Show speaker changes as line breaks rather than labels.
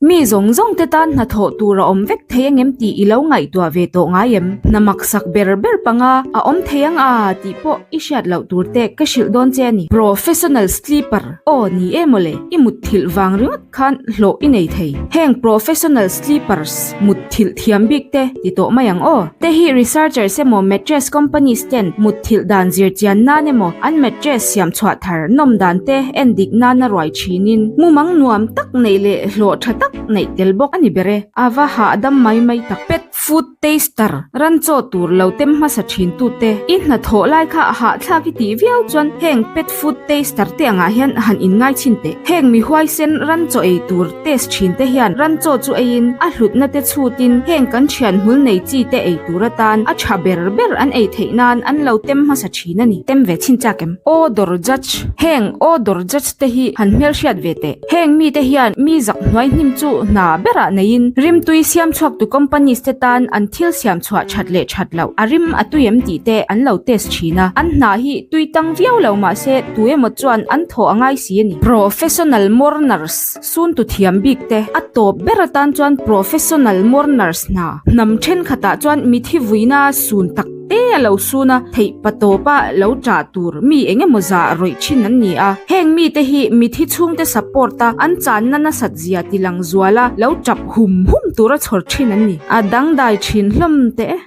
Mi zawng zawng te tan hnathawh tur a awm vek thei angem tih i lo ngaihtuah ve tawh ngai em? Hna maksak ber ber panga a awm thei ang a tih pawh i hriat loh tur te ka hrilh dawn che a ni. Professional sleeper, Aw ni e mawle, i mutthilh vang ringawt khan hlawh i nei thei. Heng professional sleepers mutthilh thiam bik te ti tawh mai ang aw. Te hi researchers emaw mattress companies ten mutthilh dan zir chian nan emaw an mattress siam chhuah thar nawm dan te en dik nana ruai thinin mumang nuam tak neih leh hlawh tha tak neih tel bawk a ni ber e. A va hahdam mai mai tak. Pet food taster, ran chaw tur lo tem hmasa thin tute i hnathawh lai kha hahthlak i tih viau chuan heng pet food taster te angah hian han inngai chhin teh. Heng mi huaisen ran chaw ei tur test thin te hian ran chaw chu eiin a hlutna te chhutin heng kan thian hmul nei chi te ei tur atan a tha ber ber an ei theih nan an lo tem hmasa thin a ni. Tem ve chhin chak em? Odor judge, Heng odor judge te hi han hmelhriat ve teh. Heng mite hian mi zak hnuai hnim chu hna berah neiin rimtui siam chhuaktu companies te tan an thil siam chhuah that leh that loh a rim a tui em tih te an lo test thin a, an hna hi tui tang viau lo mahse tu emaw chuan an thawh a ngai si a ni. Professional mourners suntu thiam bik te a tawp ber atan chuan professional mourners hna hnam thenkhatah chuan mithi vuina sun tak te a lo sun a, theih pa tawpa lo ṭah tur mi eng emaw zah rawih ṭhin an ni a. Heng mite hi mithi chhungte support a, an channa nasat zia ti lang zual a, lo ṭap hum hum tura chhawr ṭhin an ni. A dangdai ṭhin hlawm teh e.